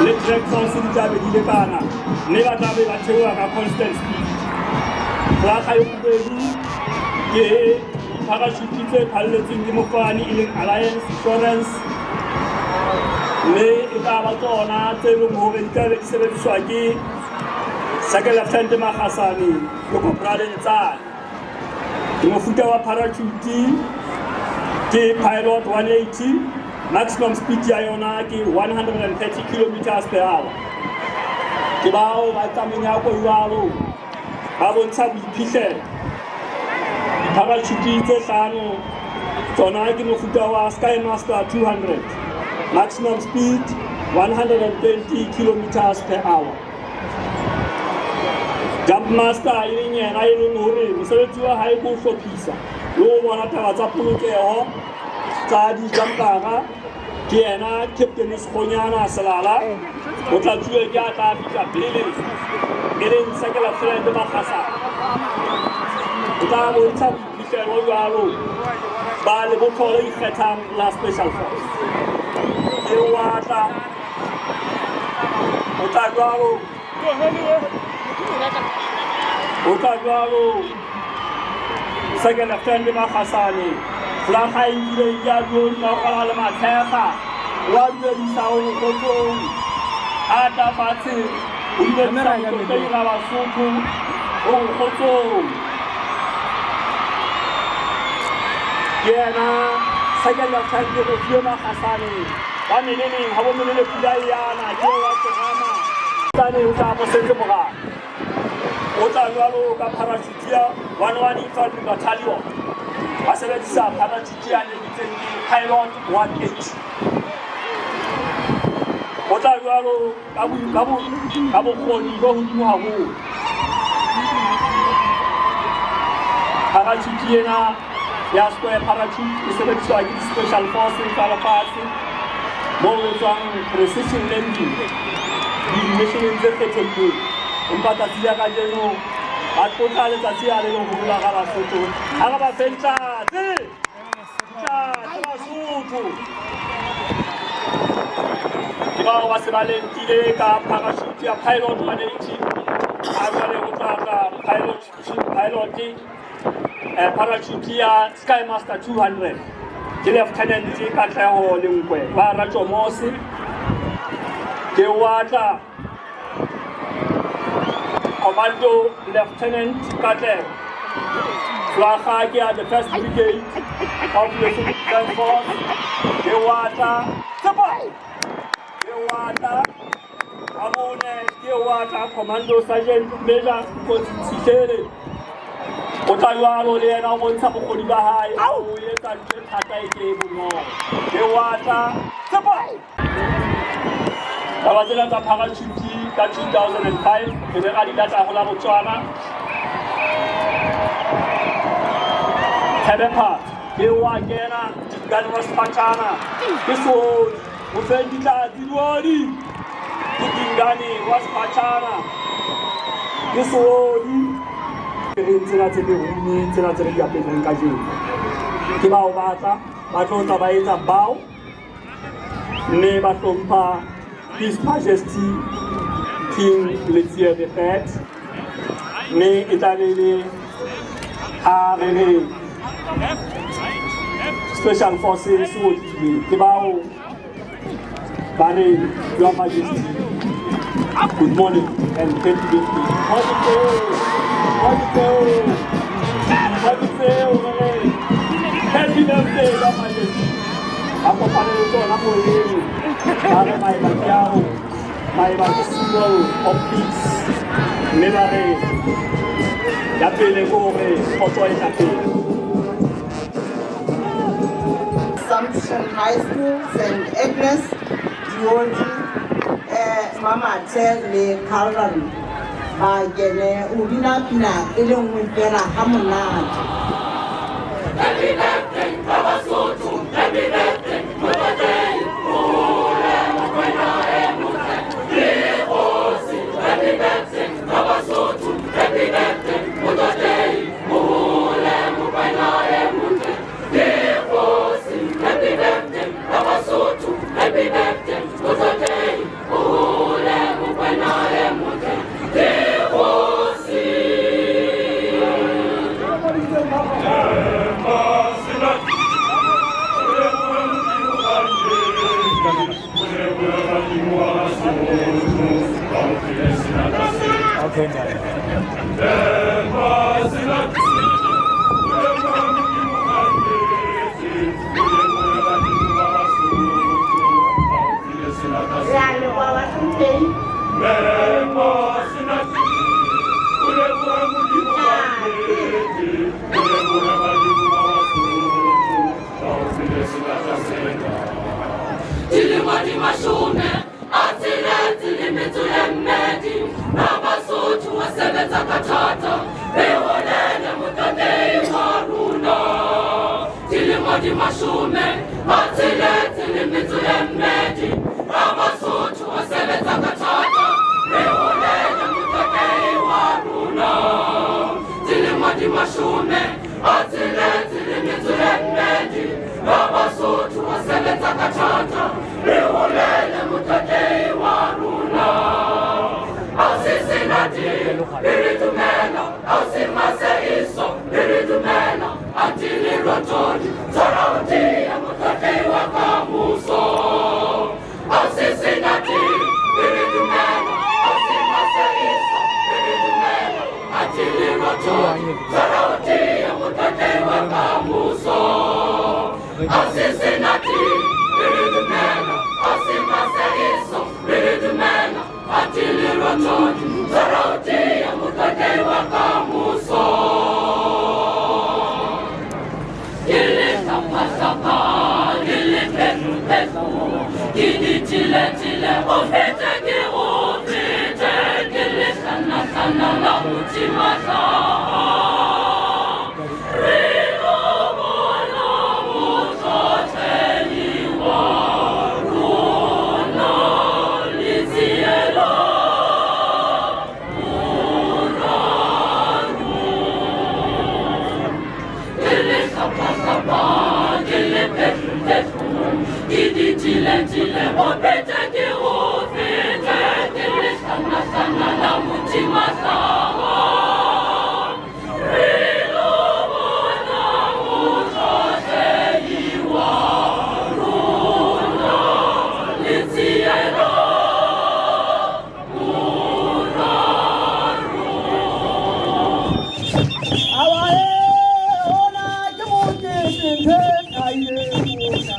Le track force di tla be di lekana mme ba tla be ba theoha ka constant speed. Flaga ya bobedi ke parachute tse phalletsweng ke mofani e leng Alliance Insurance, mme e tla ba tsona tse leng hore di tla be di sebediswa ke Second Lieutenant Magasane le Corporal Ntsane. Ke mofuta wa parachute ke Pilot 180, maximum speed ya yona ke 130 kilometers per hour. Ke bao ba tsa menyako jwalo ba bontsha boiphihlelo. Parachute tse hlano tsona ke mofuta wa Skymaster 200, maximum speed 120 kilometers per hour. Jump master e leng yena e leng hore mosebetsi wa hae ke ho hlophisa le ho bona taba tsa polokeho tsa dijampara, ke yena Captain Sekgonyana Selala. O tla tsuwe ke a tla fihla pele e leng Second Lieutenant Makgasane. O tla bontsha boiphihlelo jwalo ba lebotho le ikgethang la Special Force. Ke wa tla o tla jwalo, o tla jwalo Second Lieutenant Makgasane. Flaga e nkileng ke a diodi makwala le matshega wa dumedisa o mokgotsong a tla fatshe o dumedisa motlotlegi ga Basotho o mokgotsong. Ke yena Second Lieutenant Gofiwe Makgasane ba meleleng ga bo melele pula e yana ke wa tsorama tsane o tla mo setse morao. O tla jwalo ka parachute ya 11 Infantry Battalion, ba sebedisa parachute ya ne bitseng ke Pilot 18. O tla jwalo ka bokgoni bo hodimo haholo. Parachute ena ya square parachute e sebediswa ke di-special forces tsa lefatshe moo e tswang precision landing di-missioneng tse kgethehileng. Empa tsatsi la kajeno ba tlotla letsatsi a le leng ho dula ga Basotho. Ha re ba fe ntlatse, ntlatse Basotho. Ke bao ba se ba lentile ka parachute ya Pilot 180. Ha jwale ho tla tla pilot parachute ya Skymaster 200 ke Lieutenant Katleho Lenkwe ba Ratjomose. Ke wa tla Commando Lieutenant Katleho. Flaga ke ya the First Brigade of Lesotho Defence Force. Ke wa tla Tsepa. Ke wa tla wa bone, ke wa tla Commando Sergeant Major Kotsi Tshihlele. O tla jwalo le yena o bontsha bokgoni ba hae o etsa ntho e thata e ke e bonolo. Ke wa tla Tsepa. Taba tsena tsa parachute ka 2005 re ne ra di lata ho la Botswana. Thebe Phat ke wa kena Dingane wa Sephatjhana ke seodi o feng ditlatsi diodi ke Dingane wa Sephatjhana ke seodi. Re tsena tse merune tsena tse re di apereng kajeno ke bao ba tla ba tlo tla ba etsa bao mme ba hlompha His Majesty King Letsie the Third, mme e tla be le ha re re Special Forces o tlile ke bao ba re Your Majesty, good morning and happy birthday. Happy birthday, Your Majesty. Ba kopane le tsona moyeng, ba re maeba ke ao, maeba ke symbol of peace, mme ba re ya pele ke hore kgotso e tla pele. Assumption High School, St. Agnes, Diodi, Mamathe le Calvary ba kene o bina pina e le nngwe fela ha monate. Re a leboha bahlomphehi. Dilemo di mashome a tsheletse le metso e mmedi, Rabasotho wa sebetsa ka thata, re holele motlatlehi wa rona. Dilemo di mashome a tsheletse le metso e mmedi, Rabasotho wa sebetsa ka thata, re holele motlatlehi wa rona. Dilemo di mashome a tsheletse le metso e mmedi, Rabasotho wa sebetsa ka thata, re holele motlatlehi wa rona. Ausi Senati, re re dumela, ausi Maseiso, re re dumela, aunty Lerothodi, tshwara ho tiya motlatlehi wa kamoso. Ausi Senati, re re dumela, ausi Maseiso, re re dumela, aunty Lerothodi, tshwara ho tiya motlatlehi wa kamoso. Ausi Senati, re re dumela, ausi Maseiso, re re dumela, aunty Lerothodi, tshwara ho tiya motlatlehi wa kamoso. Ke le hlaphahlapha, ke le phehlu-phehlu, ke di tile-tile, o fete ke o fete, ke le hlana-hlana la mothimahlaha. Re lo bona motlatlehi wa rona, Letsielo Moraro. Ke le hlaphahlapha, ke le phehlu-phehlu, ke di tile-tile, o phete ke o fete, ke le hlana-hlana la mothimahlaha. Re lo bona motlatlehi wa rona, Letsielo Moraro. Awae, ona ke mokete ntho e hlahileng mona.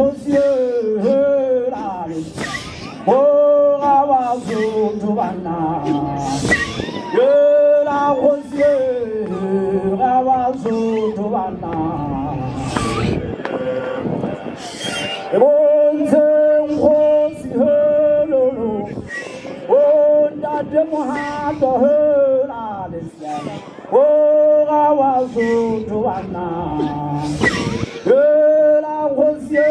kgosi helale o ga Basotho banna hela kgosi ga Basotho banna e bontsheng kgosi helolo o ntate Mohato helale o ga Basotho banna hela kgosi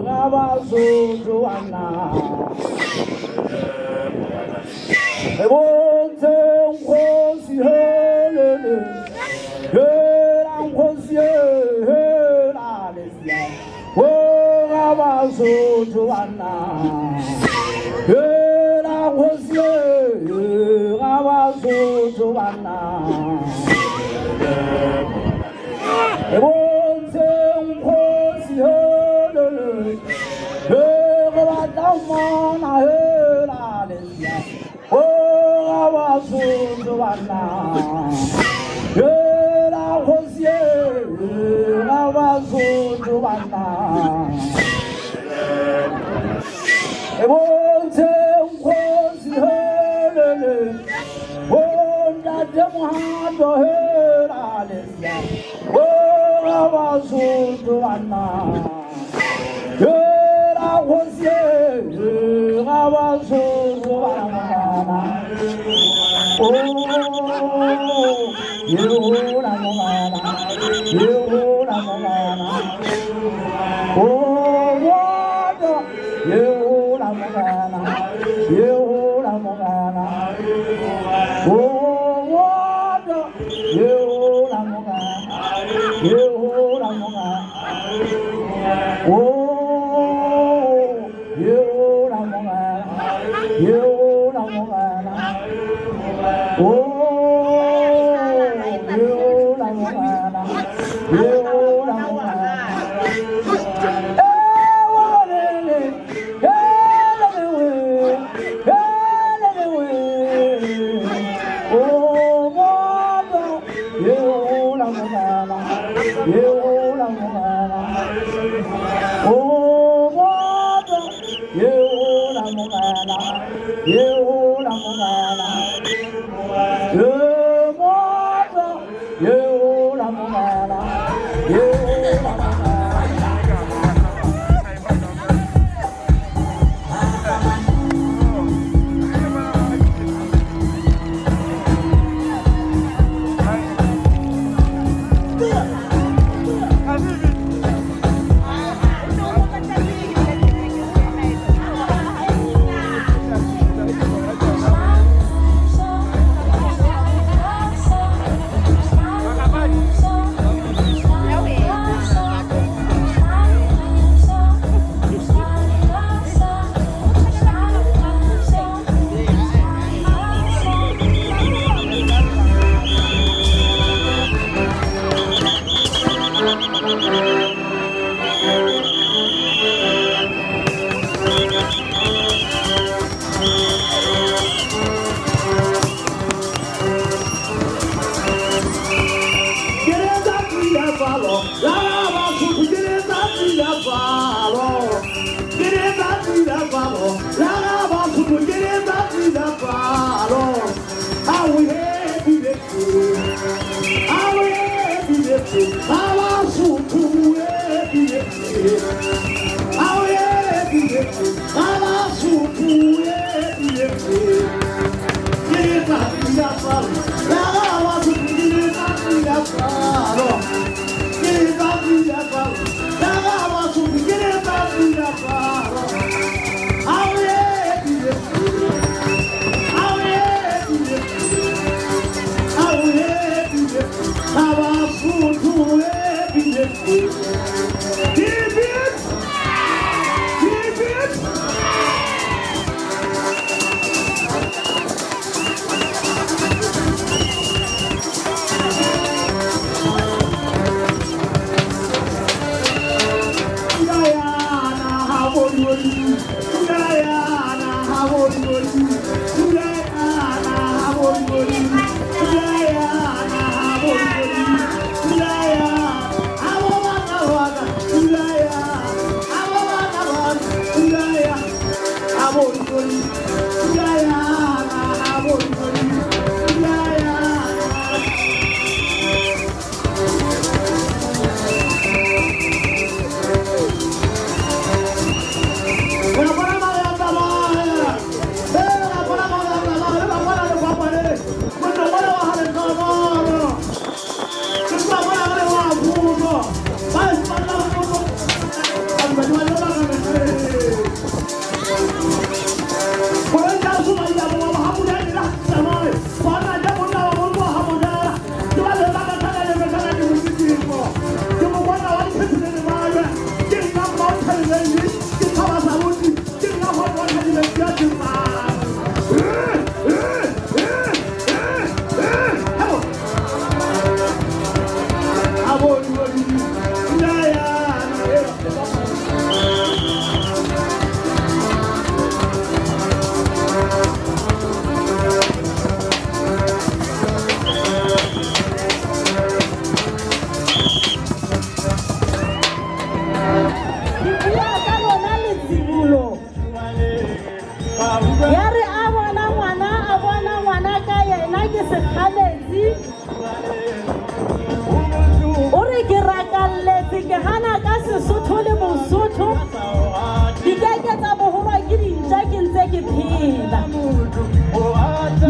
ga Basotho banna e bontsheng kgosi helele hela kgosi helale o ga Basotho banna hela kgosi ga Basotho banna e bontsheng kgosi helele he re batla mmona helale o ga Basotho banna hela kgosi ga Basotho banna e bontsheng kgosi helele o ntate Mohato helale o ga Basotho banna hela kgosi ga Basotho banna o yehola mogala yehola mogala o moto yehola mogala yehola mogala o moto yehola mogala yehola mogala o yehola mogala yehola mogala o yehola mogala yehola mogala Ya re a bona ngwana, a bona ngwana ka yena ke sekgaletsi. O re ke rakalletse, ke hana ka Sesotho le Bosotho. Di keke tsa boholwa ke dintja ke ntse ke phela.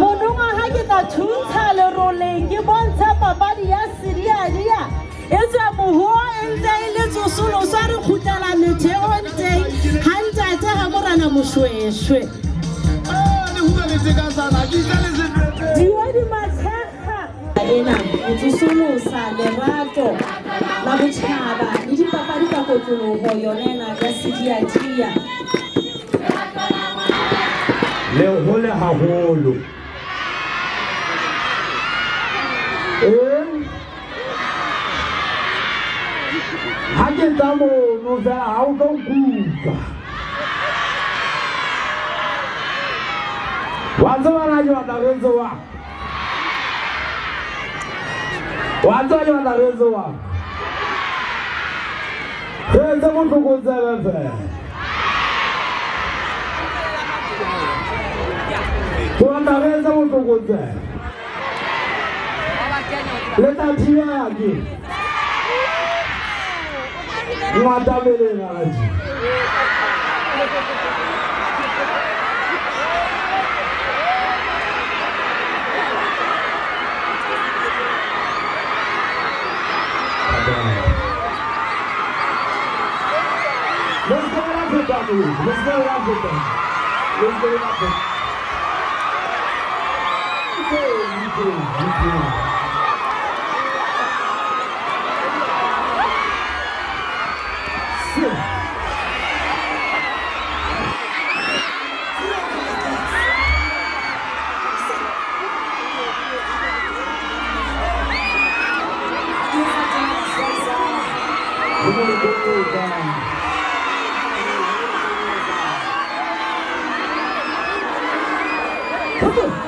Monongwaha ke tla thuntsha leroleng ke bontshe papadi ya sediadia. E tswe mohoa e ntse e le tsosoloswa re kgutlela metheong teng ha ntate ha Morena Moshweshwe. Diwa di matshekga ena ho tsosolosa lerato la botjhaba le dipapadi ka kotloloho yona ena ya sediadia. Le hole haholo. Eh? Ha ke tla mono fela ha o tlo nkutlwa. Wa tseba na ke batla re etse jwang? Wa tseba ke batla re etse jwang? Re etse botlokotsebe fela. Ke batla re etse botlokotsebe. Le tla thibela ke. Ngwatameleng aji. Let's go Africa, please. Let's go Africa. Let's go Africa. You too, you too. Sit. We're gonna go down. Come on.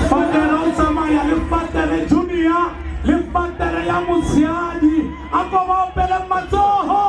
Fatere o tsamaya le Fatere Junior le Fatere ya motshehadi a ko ba opele matsoho.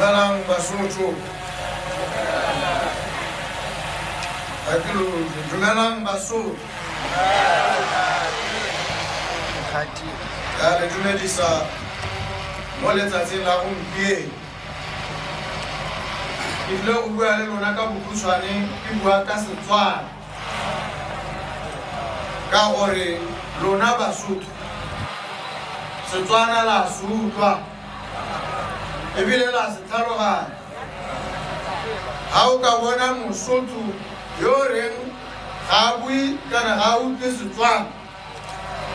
Dumelang Basotho. Ha ke lo utlwe. Dumelang Basotho. Ka le dumedisa mo letsatsing la gompieno. Ke tlile go bua le lona ka bokhutshwane, ke bua ka Setswana. Ka gore lona Basotho, Setswana la se utlwa ebile la se tlhaloganya. Ha o ka bona Mosotho yo reng ga a bue kana ga a utlwe Setswana,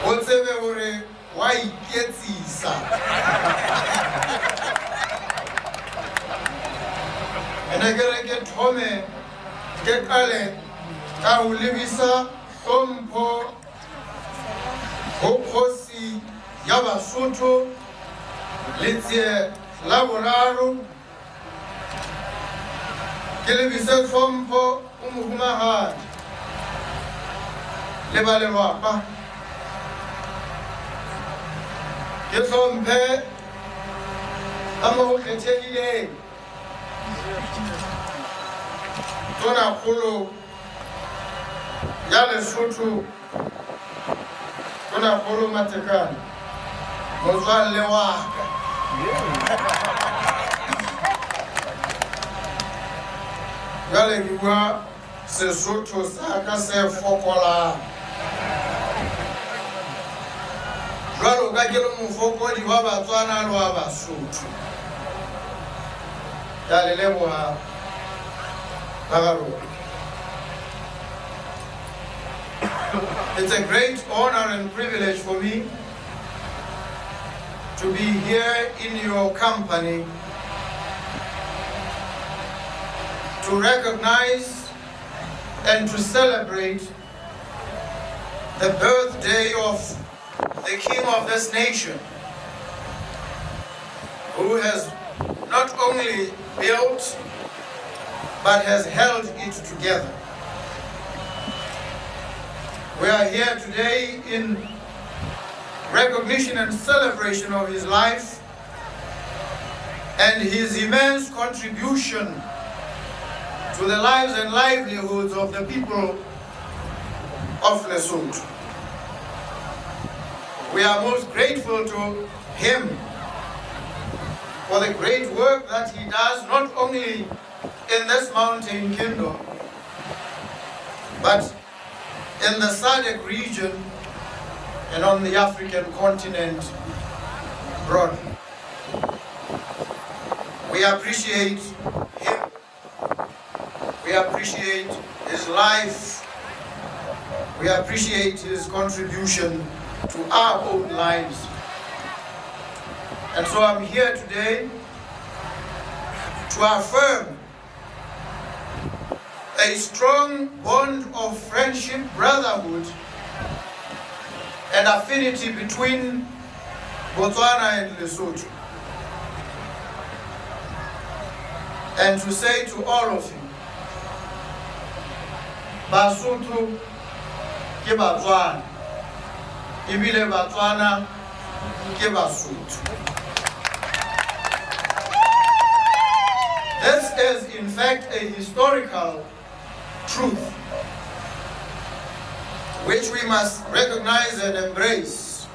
o tsebe gore wa iketsisa. Ene ke re ke thome ke qale ka ho lebisa hlompho ho kgosi ya Basotho Letsie la boraro, ke lebise hlompho ho mohumahadi le ba lelwapa. Ke hlomphe ka mo ho kgethehileng Tonakgolo ya Lesotho, Tonakgolo Matekane, motswalle wa ka. Jwale ke bua Sesotho sa ka se fokolang. Jwalo ka ke le mofokodi wa Batswana le wa Basotho. Ke a le leboha ba ga rona. It's a great honor and privilege for me to be here in your company to recognize and to celebrate the birthday of the king of this nation, who has not only built but has held it together. We are here today in recognition and celebration of his life and his immense contribution to the lives and livelihoods of the people of Lesotho. We are most grateful to him for the great work that he does, not only in this mountain kingdom, but in the SADC region and on the African continent broadly. We appreciate him. We appreciate his life. We appreciate his contribution to our own lives. And so I'm here today to affirm a strong bond of friendship, brotherhood, and affinity between Botswana and Lesotho. And to say to all of you, Basotho ke Batswana, ebile Batswana ke Basotho. This is in fact a historical truth which we must recognize and embrace.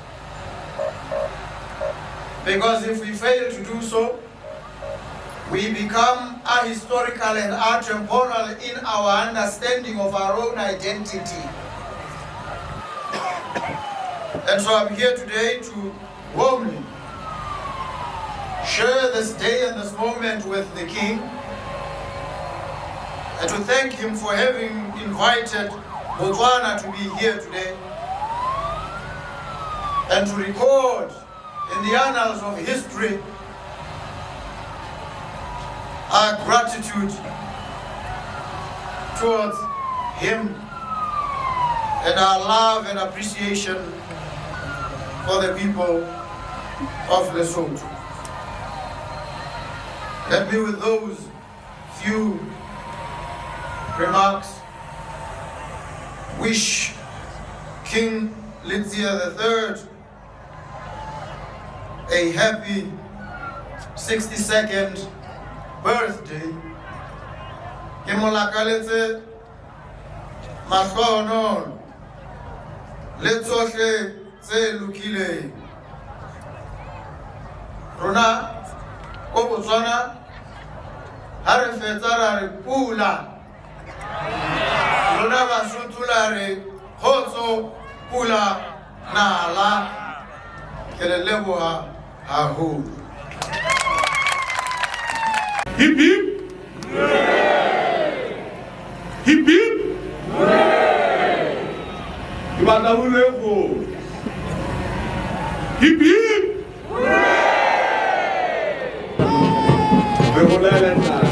Because if we fail to do so, we become ahistorical and atemporal in our understanding of our own identity. And so I'm here today to warmly share this day and this moment with the King, and to thank him for having invited Botswana to be here today, and to record in the annals of history our gratitude towards him and our love and appreciation for the people of Lesotho. Let me, with those few remarks, wish King Letsie III a happy 62nd birthday. Ke mo lakaletse mahlohonolo le tsohle tse lokileng. Rona ko Botswana ha re fetsa ra re pula, lona Basotho la re kgotso pula nala. Ke le leboha haholo. Hip hip. Hip hip. Ke batla ho leboha. Hip hip. Re bolele ntate.